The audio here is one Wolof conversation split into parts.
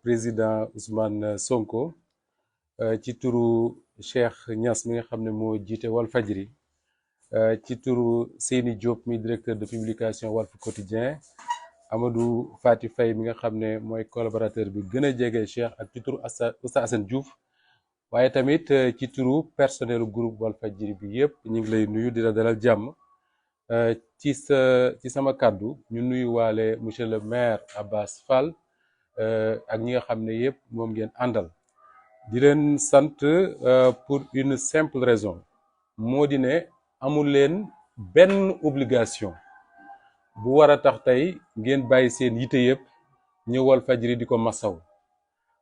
président Ousmane Sonko ci turu Cheikh Niass mi nga xam ne moo jiite Walfadjri ci turu Seyni Diop mi directeur de publication Walf Quotidien Amadou Fati Faye mi nga xam ne mooy collaborateur bi gën a jege Cheikh ak ci turu Oustaz Assane Diouf waaye tamit ci turu personnel groupe Walfadjri bi yëpp ñu ngi lay nuyu di la dalal jàmm ci sama kàddu ñu nuyu waale monsieur le maire Abbas Fall ak ñi nga xam ne yëpp moom ngeen àndal di leen sant pour une simple raison moo di ne amul leen benn obligation bu war a tax tey ngeen bàyyi seen yite yëpp ñëw Walfadjri di ko masaw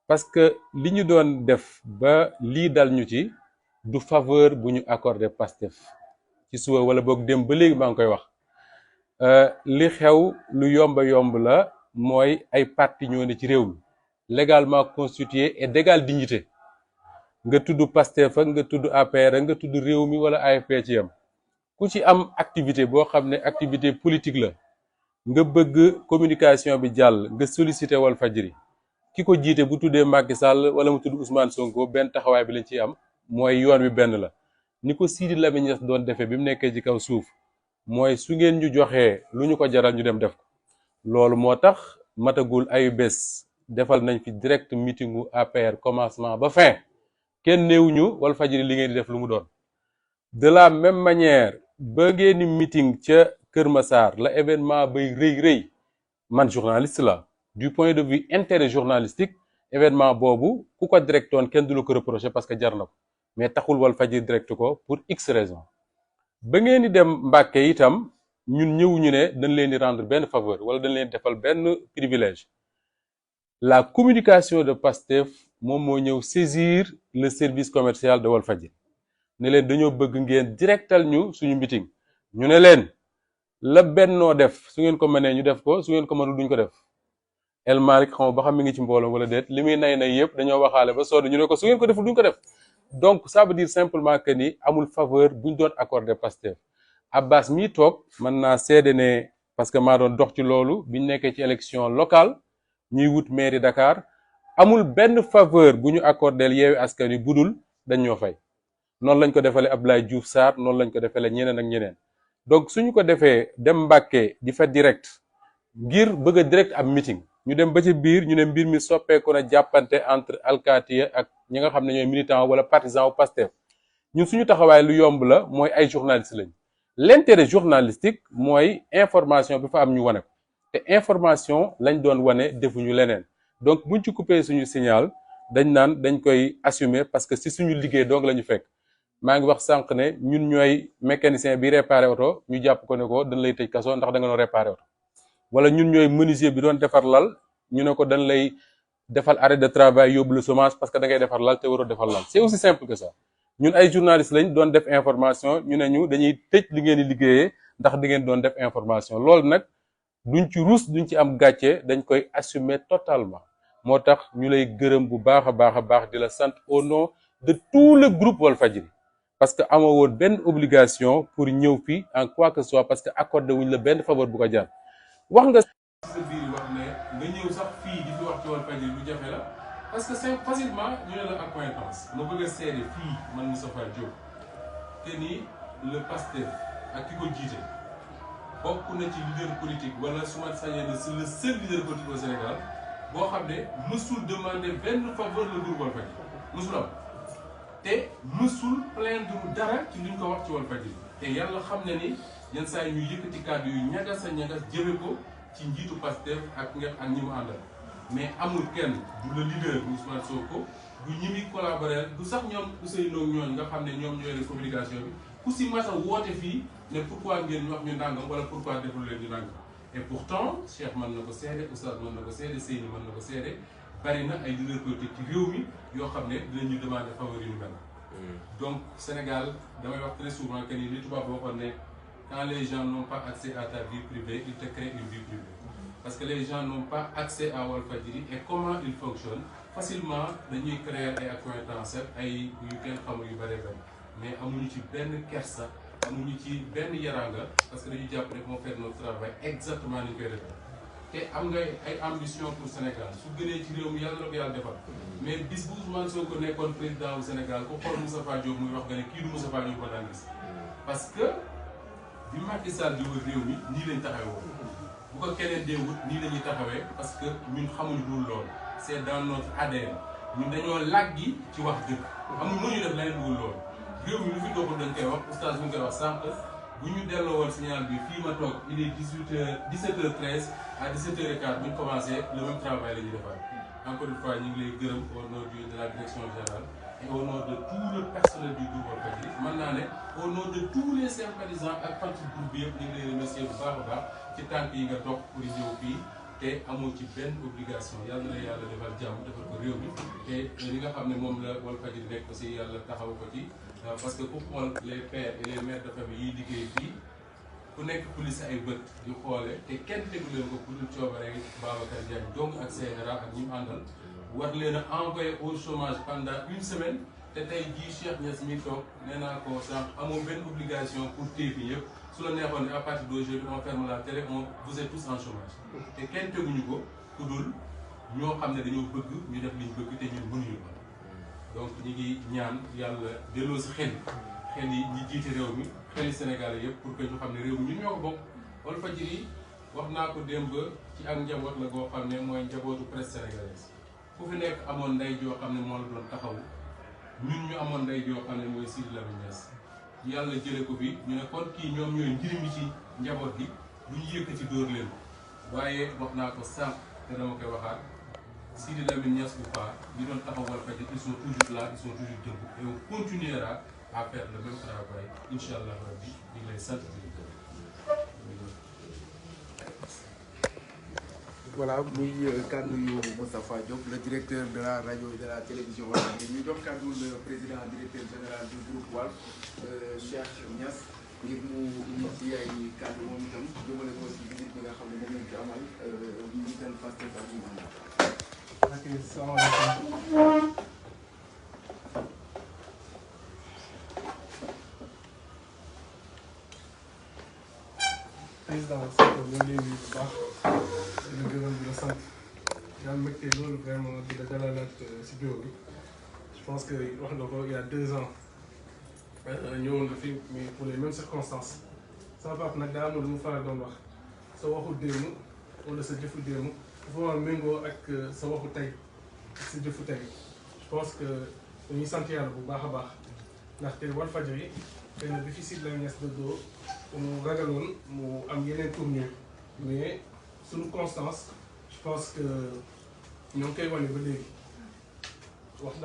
parce que li ñu doon def ba lii dal ñu ci du faveur bu ñu accordé Pastef ci suba wala boog dem ba léegi maa ngi koy wax li xew lu yomba yomb la mooy ay parti ñoo ne ci réew mi légalement constitué et d'égale dignité nga tudd Pastef ak nga tudd APR nga tudd réew mi wala AFP ci yam ku ci am activité boo xam ne activité politique la nga bëgg communication bi jàll nga sollicité Walfadjri ki ko jiite bu tuddee Macky Sall wala mu tudd Ousmane Sonko benn taxawaay bi lañ ciy am mooy yoon wi benn la ni ko Sidi Lamine Niass doon defee bi mu nekkee ci kaw suuf mooy su ngeen ñu joxee lu ñu ko jaral ñu dem def ko loolu moo tax matagul ayu bés defal nañ fi direct meetingu APR commencement ba fin kenn néewuñu Walfadjri li ngeen di def lu mu doon de la même manière ba ngeen di meeting ca Kër Massar la événement bay rëy man journaliste la du point de vue intérêt journalistique événement boobu ku ko directoon kenn du la ko reprocher parce que jar na ko mais taxul Walfadjri direct ko pour x raison ba ngeen di dem Mbàkke itam ñun ñëwuñu ne dañ leen di rendre benn faveur wala dañ leen defal benn privilège la communication de Pastef moom moo ñëw saisir le service commercial de Walfadjri ne leen dañoo bëgg ngeen directal ñu suñu meeting ñu ne leen la bennoo def su ngeen ko mënee ñu def ko su ngeen ko mënul duñ ko def El Malick xam ba xam mi ngi ci mbooloo wala déet li muy nay yëpp dañoo waxaale ba soodu ñu ne ko su ngeen ko deful duñ ko def donc ça veut dire simplement que ni amul faveur buñ doon accordé Pastef Abbas mii toog mën naa seede ne parce que maa doon dox ci loolu biñ nekkee ci élection locale ñuy wut mairie Dakar amul benn faveur bu ñu accordé Yewwi Askan Wi budul dañ ñoo fay noonu lañ ko defalee Abdoulaye Diouf Sarr noonu lañ ko defalee ñeneen ak ñeneen donc suñu ko defee dem Mbàkke di fa direct ngir bëgg a direct am meeting ñu dem ba ci biir ñu ne mbir mi soppeeku na jàppante entre alkaatiya ak ñi nga xam ne ñooy militant wala partisan wu Pastef ñun suñu taxawaay lu yomb la mooy ay journaliste lañ l'intérêt journalistique mooy information bi fa am ñu wane ko te information lañ doon wane defuñu leneen donc buñ ci coupé suñu signal dañ naan dañ koy assumer parce que si suñu liggéey doog la ñu fekk maa ngi wax sànq ne ñun ñooy mécanicien bi réparé oto ñu jàpp ko ne ko dañ lay tëj kaso ndax da nga doon réparé oto wala ñun ñooy menuisier bi doon defar lal ñu ne ko dañ lay defal arrêt de travail yóbbu le chômage parce que da ngay defar lal te waroo defar lal c'est aussi simple que ça ñun ay journalistes lañ doon def information ñu ne ñu dañuy tëj li ngeen di liggéeyee ndax di ngeen doon def information loolu nag duñ ci ruus duñ ci am gàcce dañ koy assumer totalement moo tax ñu lay gërëm bu baax a baax di la sant au nom de tout le groupe Walfadjri parce que amoo woon benn obligation pour ñëw fi en quoi que ce soit parce que accordé wuñ la benn faveur bu ko jar wax nga sa biir wax ne nga ñëw sax fii di fi wax ci Walfadjri lu jafe la parce que c'est facilement ñu ne la accointance ma bëgg a seede fii man Moustapha Diop te ni le Pastef ak ki ko jiite bokk na ci leader politique wala su ma sañee ne c'est le seul leader politique au Sénégal boo xam ne mësul demander benn faveur le groupe Walfadjri mësul am te mësul plaindre dara ci luñ ko wax ci Walfadjri te yàlla xam ne ni yenn saa yi ñu yëkkati kàddu yu ñagas a ñagas jëme ko ci njiitu Pastef ak ñi mu àndal mais amul kenn du le leader Ousmane Sonko du ñi muy collaborer du sax ñoom Ousseynou ñooñu nga xam ne ñoom ñooy la communication bi ku si mas a woote fii ne pourquoi ngeen ñu wax ñu ndàngam wala pourquoi deful leen ñu ndàngam et pourtant Cheikh mën na ko seede Oustaz mën na ko seede Seyni mën na ko seede bari na ay leader politique ci réew mi yoo xam ne dinañu demander faveur yu ñu mel. Donc Sénégal damay wax très souvent que ni li tubaab boo xam ne quand les gens n'ont pas accès à ta vie privée ils te créent une vie privée parce que les gens n'ont pas accès à Walfadjri et comment il fonctionne facilement dañuy créer ay accointances ay yu kenn xamul yu bari mais amuñu ci benn kersa amuñu ci benn yaranga parce que dañu jàpp ne moo faire notre travail exactement ni ñu koy defee te am nga ay ambition pour Sénégal su gënee ci réew mi yàlla na ko yàlla defal mais bis bu Ousmane Sonko nekkoon président du Sénégal ko xool Moustapha Diop muy wax nga ne kii du Moustapha Diop ko daan gis parce que bi Macky Sall di wër réew mi nii lañ taxawoo bu ko keneen dee wut nii la ñuy taxawee parce que ñun xamuñu dul loolu c'est dans notre ADN ñun dañoo làggi ci wax dëgg amul mënuñu def leneen dul loolu réew mi lu fi doxul dañ koy wax oustaz bu ñu koy wax sànq bu ñu delloo woon signal bi fii ma toog il est 17h13 à 17h15 bu ñu commencé le même travail la ñuy defaat encore une fois ñu ngi lay gërëm au nom de la direction générale et au nom de tout le personnel du groupe Walfadjri mën naa ne au nom de tous les sympathisants ak fans groupe bi yëpp ñu ngi lay remercier bu baax a baax ci tànk yi nga dox pour ñëw fii te amoo ci benn obligation yàlla na yàlla defal jàmm defal ko réew mi te li nga xam ne moom la Walfadjri nekk aussi yàlla taxaw ko ci parce que ku xool les pères et les mères de famille yiy liggéey fii ku nekk police ay bët di xoole te kenn tegu leen ko pour dul coobare Babacar Diagne donc ak CNRA ak ñi mu àndal war leen a envoyé au chômage pendant une semaine te tey jii Cheikh Niass mi toog nee naa ko sànq amoo benn obligation pour téye fi yëpp su la neexoon ne à partir d'aujourd'hui on ferme la télé vous êtes tous en chômage te kenn teguñu ko ku dul ñoo xam ne dañoo bëgg ñu def liñ bëgg te ñun mënuñu ko donc ñi ngi ñaan yàlla delloo si xel yi ñi jiite réew mi xel yi Sénégal yëpp pour que ñu xam ne réew mi ñun ñoo ko bokk Walfadjri wax naa ko démb ci ak njaboot la goo xam ne mooy njabootu presse sénégalaise ku fi nekk amoon ndey joo xam ne moo la doon taxawu ñun ñu amoon ndey joo xam ne mooy Sidi Lamine Niass yàlla jële ko fi ñu ne kon kii ñoom ñooy njëriñ ci njaboot gi bu ñu yëkkati dóor leen waaye wax naa ko sànq te dama koy waxaat Sidi Lamine Niass ou pas ñi doon taxaw Walfadjri ils sont toujours là ils sont toujours debout et on continuera à faire le même travail incha allah rabbi ñu ngi lay sant di leen gërëm. voilà muy kàddu yu Moustapha Diop le directeur de la radio et de la télévision Walfadjri ñu jox kàddu le président directeur général du groupe Walf Cheikh Niass ngir mu indi ci ay kàddu moom itam jëmale ko ci visite bi nga xam ne moom lañ ci amal njiital Pastef ak mandat. ok salaamaaleykum. président Sonko ñu ngi lay nuyu bu baax di la gërëm di la sant di am mbégte loolu vraiment di la dalalaat si bureau bi je pense que wax nga ko il y a 2 ans ñëwoon nga fi mais pour les mêmes circonstances sama papa nag daa amul lu mu faral doon wax sa waxu démb wala sa jëfu démb dafa war a méngoo ak sa waxu tey ak sa jëfu tey je pense que dañuy sant yàlla bu baax a baax ndaxte Walfadjri xëy na bi fi Sidi Lamine Niass dëddoo mu ragaloon mu am yeneen tournure mais suñu constance je pense que ñoo ngi koy wane ba léegi wax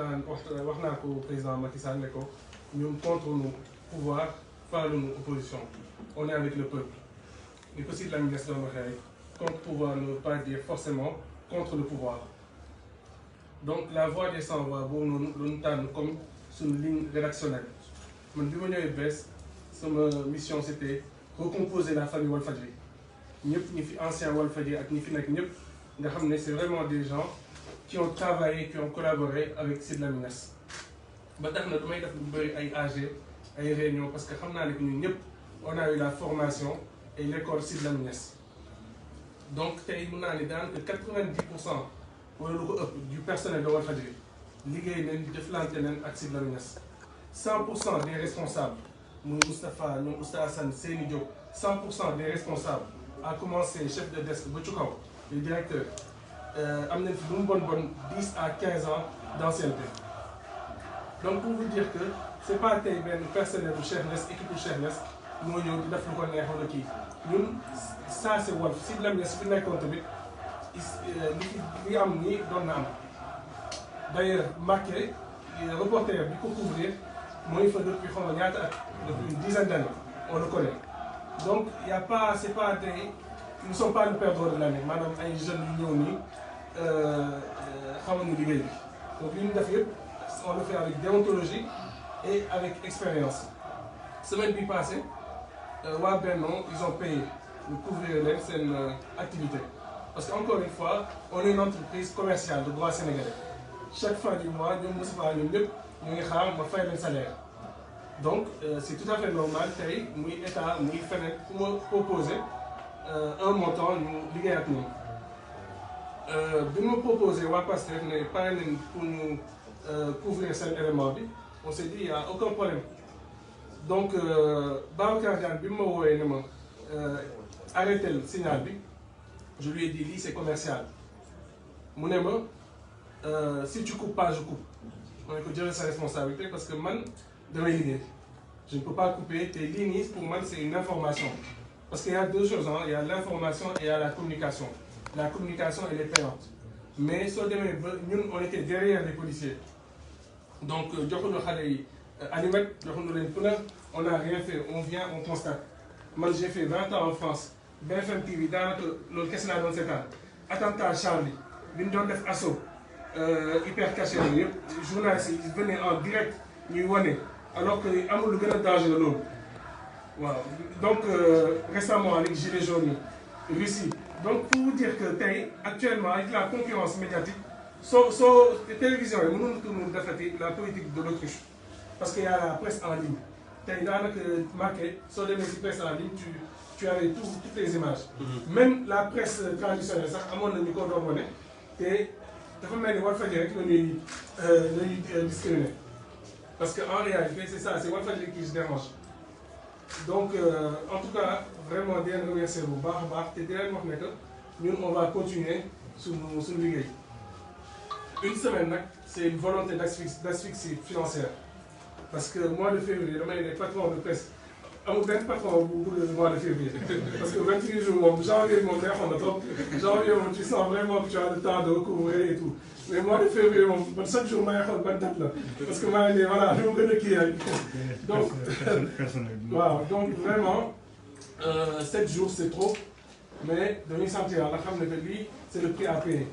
naa ko président Macky Sall ne ko ñun contre nous pouvoir faraluñu opposition on est avec le peuple li ko Sidi Lamine Niass doon waxee rek contre pouvoir ne veut pas dire forcément contre le pouvoir donc la voix des sans voix boobu noonu doon tànn comme suñu ligne rédactionnelle man bi ma ñëwee bees sama mission c'était recomposer la famille Walfadjri ñëpp ñi fi ancien Walfadjri ak ñi fi nekk ñëpp nga xam ne c'est vraiment des gens qui ont travaillé qui ont collaboré avec Sidi Lamine Niass ba tax na damay def lu bëri ay AG ay réunions parce que xam naa ne que ñun ñëpp on a eu la formation et l'école Sidi Lamine Niass donc tey mën naa ne daanaka 90% wala lu ko ëpp du personnel de Walfadjri liggéey nañ jëflante nañ ak Sidi Lamine Niass 100% des responsables muy Moustapha ñoom Oustaz Assane Seyni Diop 100% des responsables à commencer chef de desk ba ci kaw les directeurs am nañ fi lu mu bon 10 à 15 ans d'ancienneté donc pour vous dire que c'est pas tey benn personnel bu Cheikh Niass équipe bu Cheikh Niass moo ñëw di def lu ko neex wala kii ñun ça c'est Walf Sidi Lamine Niass fi nekkoon tamit li am nii doon na am d'ailleurs Mbacké reporter bi ko couvrir mooy fa depuis xaw ma ñaata at depuis une dizaine d'années on le connaît donc y a pas c'est pas tey nous sommes pas le perdreau de l'année maanaam ay jeunes yu ñëw nii xamuñu liggéey bi donc li ñu def yëpp on le fait avec déontologie et avec expérience semaine bi passée waa Benno ils ont payé ñu couvrir leen seen activité parce que encore une fois on est une entreprise commerciale de droit sénégalais chaque fin du mois ñoom Moustapha ñoom ñëpp ñu ngi xaar ma fay leen salaire donc c'est tout à fait normal tey muy état muy feneen ku ma proposer un montant ñu liggéey ak ñoom bi ma proposé waa Pastef ne pare nañ pour ñu couvrir seen élément bi on s'est dit y a aucun problème donc Babacar Diagne bi ma woowee ne ma arrêté le signal bi je lui ai dit lii c'est commercial mu ne ma si tu coupes pas je coupe ma ne ko jël sa responsabilité parce que man damay liggéey je ne peux pas couper te lii nii pour man c'est une information parce qu'il y a deux choses hein il y a l'information et il y a la communication. La communication elle est payante mais soo demee ba ñun on était derrière les policiers donc joxuñu xale yi animat joxuñu leen pneu on n'a rien fait on vient on constate man j'ai fait 20 ans en France BFM TV daanaka loolu kese naa doon seetaan attentat Charlie bi ñu doon def assaut hyper caché yooyu yëpp journalistes yi venaient en direct ñuy wane alors que amul lu gën a dangereux loolu waaw donc récemment avec Gilets jaunes yi Russie. Donc pour vous dire que tey actuellement avec la concurrence médiatique soo télévision yi mënuñu tourner defati la politique de l'autruche parce que y a la presse en ligne tey daanaka marqué soo demee si presse en ligne tu avais toutes les images. Même la presse traditionnelle sax amoon na ñu ko doon wane te dafa mel ni Walfadjri rek la ñuy discriminer parce que en réalité c'est ça c'est Walfadjri qui se dérange. Donc en tout cas vraiment di leen remercier bu baax a baax te di leen wax ne que ñun on va continuer suñu liggéey une semaine nag c'est une volonté d'asphyxie financière parce que mois de février damay ne patron de presse amul benn patron bu le mois de février parce que 28 jours moom janvier moom neexoon na trop janvier moom tu sens vraiment que tu as le temps de recouvrer et tout mais mois de février moom man chaque jour maa ngi xool ban date la parce que maa ngi ne voilà li mu gën a kii rek donc waaw donc vraiment 7 jours c'est trop mais dañuy sentir la xam ne que lii c'est le prix à payer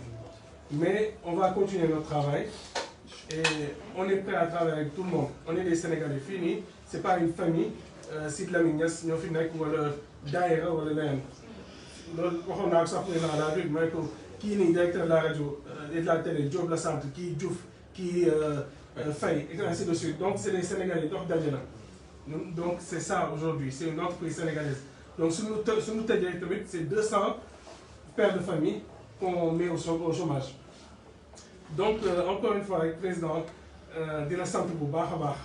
mais on va continuer notre travail et on est prêt à travailler avec tout le monde on est des Sénégalais fii nii c'est pas une famille Sidy Lamine Niass ñoo fi nekk wala daayira wala leneen loolu waxoon naa ko sax président la République mooy ko kii nii directeur de la radio et de la télé Diop la sant kii Diouf kii Faye et ainsi de suite donc c'est des Sénégalais dox daje na donc c'est ça aujourd'hui c'est une entreprise sénégalaise donc suñu tëjee tamit c'est 200 pères de famille qu'on met au chômage donc encore une fois rek président di la sant bu baax a baax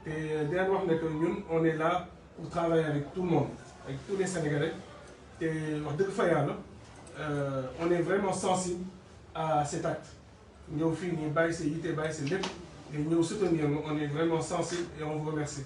te di leen wax ne que ñun on est là pour travailler avec tout le monde avec tous les Sénégalais te wax dëgg fa yàlla on est vraiment sensible à cet acte ñëw fii nii bàyyi sa yite bàyyi sa lépp et ñëw soutenir on est vraiment sensible et on vous remercie.